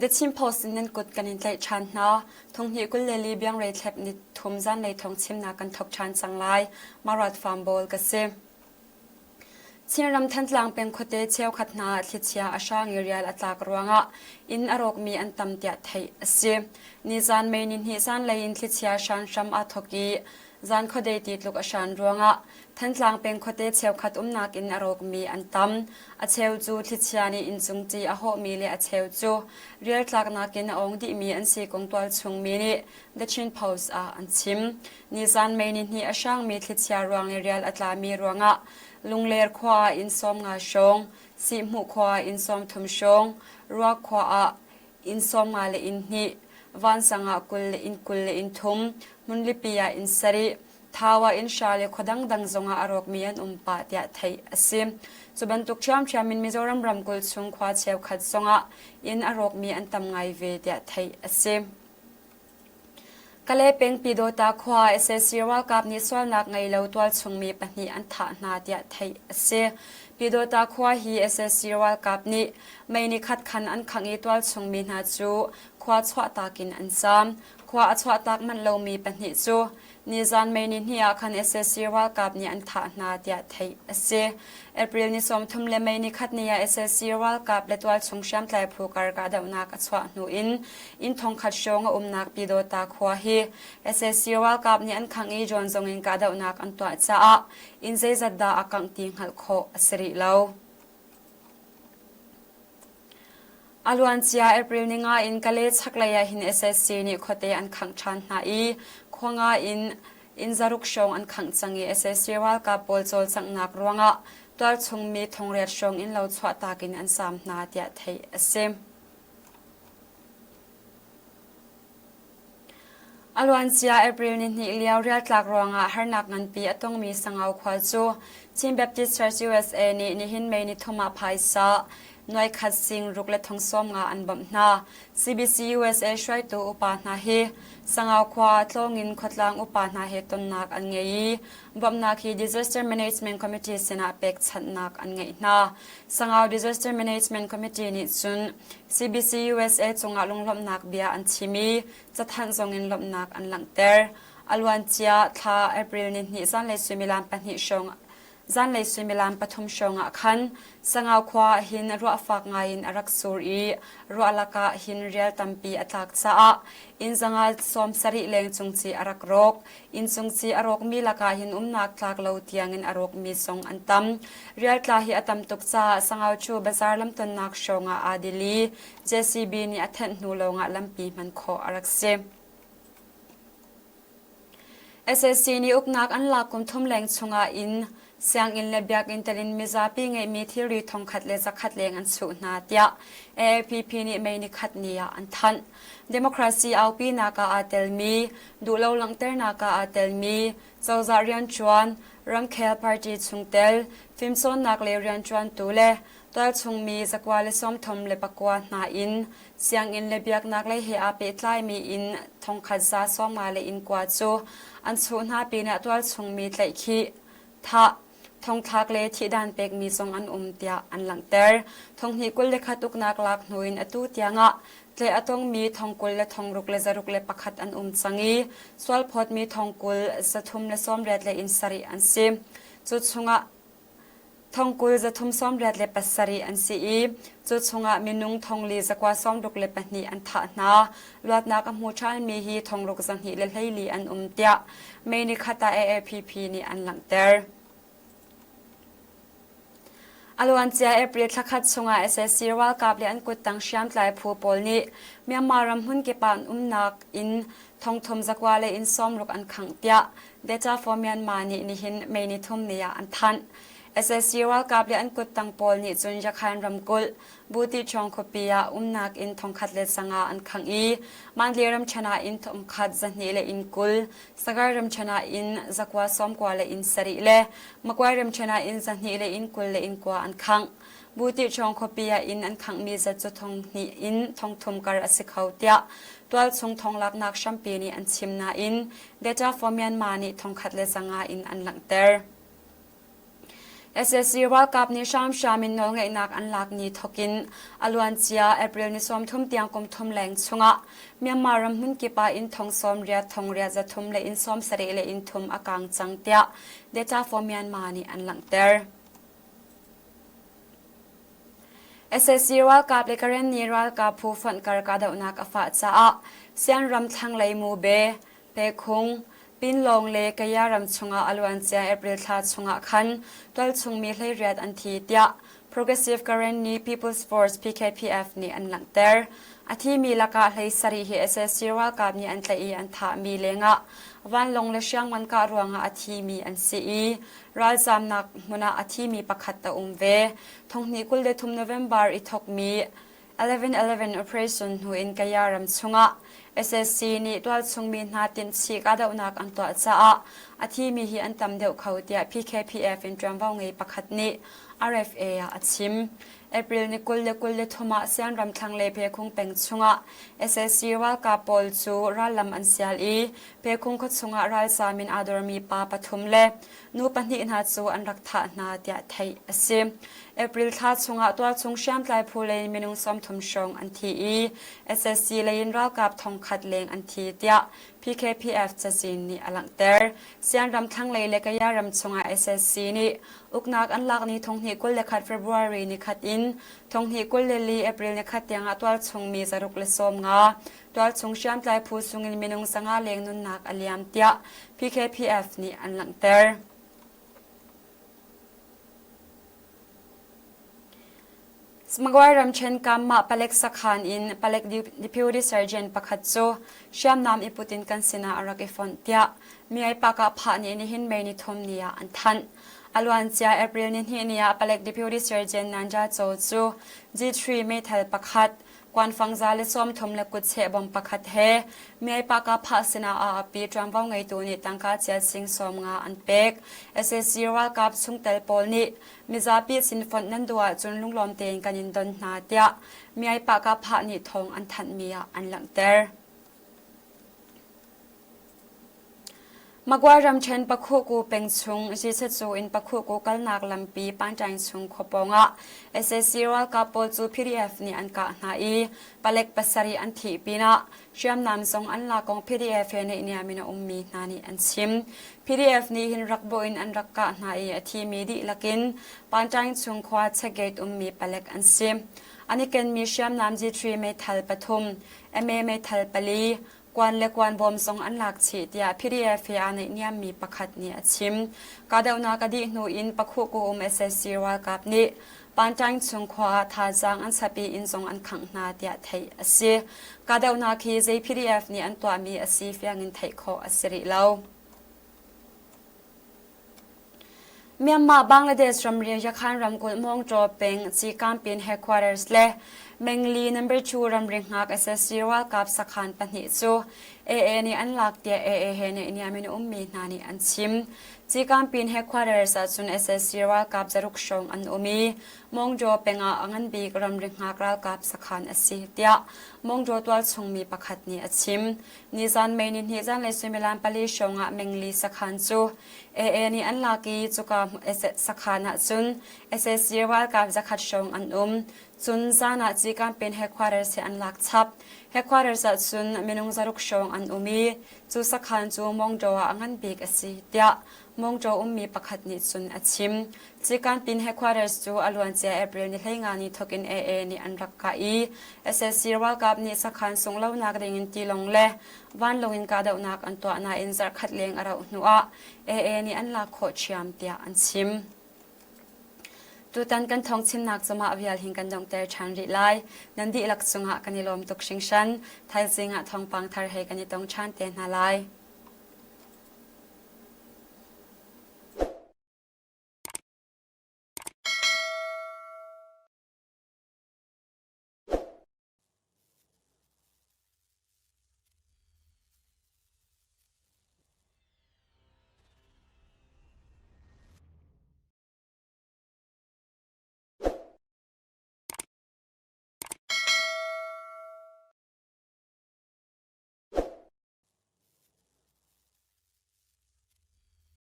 The Chin Post in nan kut kan in tlaih ṭhan hna. Thonghnih 22 biangrei thlep ni thum zanlei thawng chimnak kan thawk ṭhan cang lai. Marat Farm Bawl ka si. Chinram Thantlang peng khuate cheukhat hna ah thlichia a hrang i rial a tlak ruangah inn a rawkmi an tam tiah theih a si. Nizan May nihnih zanlei in thlichia hran hram aa thawk i zan khuadei ti tluk a hran ruangah Thantlang peng khuate cheukhat umnak inn a rawkmi an tam. A cheu cu thlichia nih inncung ti a hawhmi le a cheu cu rial tlaknak in a awng dihmi an si kong tualchungmi nih The Chin Post ah an chim. Nizan May nihnih a hrangmi thlichia ruang le rial a tlami ruangah Lungler khua ah inn 50 hrawng, Sihhmuh khua ah inn 30 hrawng, Ruak khua ah inn 50 le inn hnih, Vansang ah 20 le inn 20 le inn thum, Hmunlipi ah inn sarih, Thau ah inn hra le khua dangdang zongah a rawkmi an um pah tiah theih a si. Cu bantuk ṭhiamṭhiam in Mizoram ramkulh chung khua cheukhat zongah inn a rawkmi an tam ngai ve tiah theih a si. Kalay peng Pyidawta khua sac ralkap nih sualnak ngei lo tualchung mi pahnih an thah hna tiah theih a si. Pyidawta khua hi sac ralkap nih mei nikhat khan an khangh i tualchung mi hna cu khua chuahtak in an zaam. Khua a chuahtak manh lomi pahnih cu Nizan May nihnih ah khan sac ralkap nih an thah hna tiah theih a si. April ni 30 le May nikhat ni ah sac ralkap le tualchung hriamtlai phu kar kahdohnak a chuah hnu in inn thongkhat hrawng a umnak Pyidawta khua hi sac ralkap nih an khangh i drone zong in kahdohnak an tuah caah inn zeizat dah a kangh ti hngalh khawh a si rih lo. A luancia April ninga in Kalay chaklei ah hin sac nih khuate an khangh ṭhan hna i khua nga in inn zaruk hrawng an khangh cang i sac ralkap pawl cawlcanghnak ruangah tualchung mi thongriat hrawng innlo chuahtak in an saam hna tiah theih a si. A luancia April nihnih lio rialtlak ruangah harnak nganpi a tongmi Sangau khua cu Chin Baptist Church USA nih nihin May nithum ah phaisa nuaikhat sing ruk le thong 50 an bawmh hna. CBC USA hruaitu upa hna hi Sangau khua tlawngin khuatlang upa hna he tonnak an ngei i bawmhnak hi Disaster Management Committee sinah pekchanhnak an ngeih hna. Sangau Disaster Management Committee nih cun CBC USA cungah lunglawmhnak bia an chim i cathanh zongin lawmhnak an langhter. A luancia thla April ni hnih zanlei suimilam pahnih hrawng zanlei suimilam pathum hrawng ah khan Sangau khua ah hin ruah fak ngaiin a rak sur i ruah lakah hin rial tampi a tlak caah inn zanga 70 leng cung ci a rak rawk. Inn cung ci a rawkmi lakah hin umnak tlak lo tiangin a rawkmi zong an tam. Rialtla hi a tam tuk caah Sangau cu bazaar lamtonnak hrawng ah aa dil i JCB nih a thenh hnu lawngah lampi hman khawh a rak si. SAC nih uknak an lak kum thum leng chungah inn, sianginn le biakinn tel in mizapi ngeihmi thilri thongkhat le zakhat leng an chuh hna tiah AAPP nih May nikhat ni ah an thanh. Democracy aupinak ah aa telmi, duhlo langhternak ah aa telmi, cozah rianṭuan, ramkhel party chungtel, fimcawnnak le rianṭuantu le tualchungmi zakua le 39 hna in sianginn le biaknak lei he aa pehtlaimi inn thongkhat za 50 le inn kua cu an chuh hna pinah tualchungmi tlaihkhih, thah, thongthlak le thihdan pekmi zong an um tiah an langhter. Thonghnih 21 uknak lak hnu in atu tiangah tlaih a tongmi thong 20 le thong ruk le zaruk le pakhat an um cang i sualphawtmi thong 20 zathum le 80 le inn sarih an si. Cu chungah Thong 20 zathum 87 an si i cu chungah minung thong li zakua 62 an thah hna. Luatnak a hmu ṭhanmi hi thong ruk zahnih le 14 an um tiah May nikhat ah AAPP nih an langhter. A luancia April thlakhat chungah sac ralkap le an kuttang hriamtlai phu pawl nih Myanmar ram hmunkip ah an umnak in thongthum zakua le inn 60 an khangh tiah Data for Myanmar nih nihin May nithum ni ah an thanh. Sac ralkap le an kuttang pawl nih cun Yakhain ramkulh Buti Chawng khuapi ah umnak inn thongkhat le sanga an khangh i Mandalay ramṭhen ah inn thongkhat zahnih le inn 20, Sagaing ramṭhen ah inn zakua 90 le inn sarih le Magway ramṭhen ah inn zahnih le inn 20 le inn kua an khangh. Buti Chawng khuapi ah inn an khanghmi zat cu thong hnih in thong thum kar a si kho tiah tualchung thonglaknak hrampi nih an chim nain Data for Myanmar nih thongkhat le zanga in an langhter. Sac ralkap nih hramhram in nawlngeihnak an lak ni thawkin a luancia April ni 30 tiang kum thum leng chungah Myanmar ram hmunkip ah inn thong 80 thong riat 300 le inn 70 le inn thum a kang cang tiah Data for Myanmar nih an langhter. Sac ralkap le Karenni ralkap phu fonh kar kahdohnak a fah caah Sian ram thlanglei Mube, Pekhung, Pinlawng le Kaya ram chungah a luancia April thla chungah khan tualchungmi hleiriat an thi tiah Progressive Karenni People's Force PKPF nih an langhter. A thimi lakah hlei sarih hi sac ralkap nih an tlaih i an thahmi lengah vanlawng le hriamngan kah ruangah a thimi an si i ralzaamnak hmun ah a thimi pakhat a um ve. Thonghnih 23 November i thawkmi 11/11 operation hnu in Kaya ram chungah sac nih tualchungmi hna tinhchih kahdohnak an tuah caah a thimi hi an tam deuh kho tiah PKPF in ṭuanvo ngei pakhat nih RFA ah a chim. April ni 20 23 ah Sianram thlanglei Phekhung peng chungah sac ralkap pawl cu rallam an sial i Phekhung khuachung ah ralzaam in aa dormi pa pathum le nu pahnih hna cu an rak thah hna tiah theih a si. April thla chungah tualchung hriamtlai phu lei minung 30 hrawng an thi i sac lei in ralkap thongkhat leng an thi tiah PKPF cazin nih a langhter. Sianram thlanglei le Kaya ram chungah sac nih uknak an lak ni thonghnih 21 February ni khat in thonghnih 24 April ni khat tiangah tualchung mi zaruk le sawm nga tualchung hriamtlai phu sungin minung sanga leng nunnak a liam tiah PKPF nih an langhter. Magway ramṭhen Kamah palek sakhan in palek deputy sergeant pakhat cu hriamnam i put in kan sinah a rak i fonh tiah Miai-Pakah phah nih nihin May ni thum ni ah an thanh. A luancia April ni hnih ni ah palek deputy sergeant Nanja Chaw cu G3 meithal pakhat, kuanfang za le 30 le kutcheh bom pakhat he Miai-Pakah phah sinah a api ṭuanvo ngeitu nih tangka chiat sing sawm nga an pek. Sac ralkap chungtel pawl nih Mizapi sin fonh nan duh ahcun lunglawm tein kan in don hna tiah Miai-Pah-Kah-Phah nih thawng an thanhmi ah an langhter. Magway ramṭhen Pakhuku peng chung Zisacu in Pakhuku kalnak lampi Panṭaing chung khua pawngah sac ralkap pawl cu PDF nih an kah hna i palek pasarih an thih pinah Hriamnam zong an lak kong PDF he naihniam in a ummi hna nih an chim. PDF nih hin rak bawh in an rak kah hna i a thimi dihlak in Panṭaing chung khua Checkgate ummi palek an si. An i kenmi hriamnam G3 meithal pathum, MA meithal pali, kuan le kuan bawm zong an lak chih tiah PDF he aa naihniammi pakhat nih a chim. Kahdohnak a dih hnu in Pakhuhku um sac ralkap nih Panṭaing chung khua ah thazaang an chap i inn zong an khangh hna tiah theih a si. Kahdohnak hi zei PDF nih an tuahmi a si fiang in theih khawh a si rih lo. Myanmar Bangladesh ramri Yakhan ramkulh Mawngṭaw peng Cikampin headquarters le Mengli number 2 ramri hngak sac ralkap sakhan pahnih cu AA nih an lak tiah AA he naihniam in a ummi hna nih an chim. Cikampin headquarters ahcun sac ralkap zaruk hrawng an um i Mawngjaw peng ah a ngan bik ramri hngak ralkap sakhan a si tiah Mawngjaw tualchung mi pakhat nih a chim. Nizan May ni hnih zanlei suimilam pali hrawng ah Mengli sakhan cu AA nih an lak i cuka sakhan ahcun sac ralkap zakhat hrawng an um. Cun zan ah Cikampin headquarters hi an lak chap. Headquarters ahcun minung zaruk hrawng an um i Cu sakhan cu Mawngṭaw ah a ngan bik a si, tiah Mawngṭaw ummi pakhat nih cun a chim. Cikanpin headquarters cu a luancia April ni 15 ni thawk in AA nih an rak kah i sac ralkap nih sakhan sungh lonak dingin tilawng le vanlawng in kahdohnak an tuah nain zarhkhat leng a rauh hnuah AA nih an lak khawh ṭhiam tiah an chim. Tutan kan thawngchimnak cu mah vial hin kan donghter ṭhan rih lai. Nan dihlak cungah kan i lawm tuk hringhran. Thaizing ah thawngpang thar he kan i tong ṭhan te hna lai.